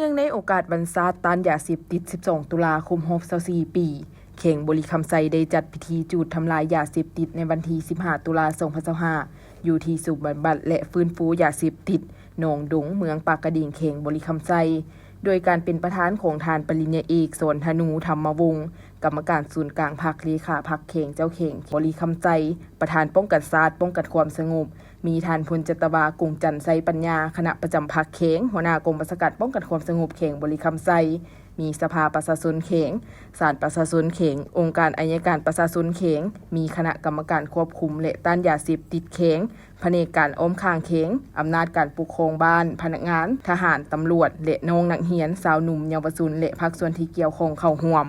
ເນື່ອງໃນໂອກາດວັນຊາດຕ້ານຢາເສບຕິດສິບສອງຕຸລາຄົບຮອບຊາວສີ່ປີ, ແຂວງບໍລິຄຳໄຊໄດ້ຈັດພິທີຈູດທຳລາຍຢາເສບຕິດໃນວັນທີສິບຫ້າຕຸລາສອງພັນຊາວຫ້າ ຢູ່ທີ່ສູນບຳບັດ ແລະ ຟື້ນຟູຢາເສບຕິດໜອງດົງ ເມືອງປາກກະດິງ ແຂວງບໍລິຄຳໄຊ ໂດຍການເປັນປະທານຂອງທ່ານປະລິນຍາເອກ ສອນທະນູ ທຳມະວົງ ກຳມະການສູນກາງພັກ, ເລຂາພັກແຂວງ, ເຈົ້າແຂວງບໍລິຄຳໄຊ, ປະທານປ້ອງກັນຊາດ, ປ້ອງກັນຄວາມສະຫງົບ, ມີທ່ານ ພົນຈັດຕະວາ ກົງຈັນໄຊປັນຍາ ຄະນະປະຈຳພັກແຂວງ, ຫົວໜ້າກອງບັນຊາການປ້ອງກັນຄວາມສະຫງົບແຂວງບໍລິຄຳໄຊ, ມີສະພາປະຊາຊົນແຂວງ, ສານປະຊາຊົນແຂວງ, ອົງການໄອຍະການປະຊາຊົນແຂວງ, ມີຄະນະກຳມະການຄວບຄຸມ ແລະ ຕ້ານຢາເສບຕິດແຂວງ, ພະແນກການອ້ອມຂ້າງແຂວງ, ອຳນາດການປົກຄອງບ້ານ, ພະນັກງານ, ທະຫານ, ຕຳຫຼວດ ແລະ ນ້ອງນັກຮຽນ, ຊາວໜຸ່ມ, ເຍົາວະຊົນ ແລະ ພາກສ່ວນທີ່ກ່ຽວຂ້ອງເຂົ້າຮ່ວມ.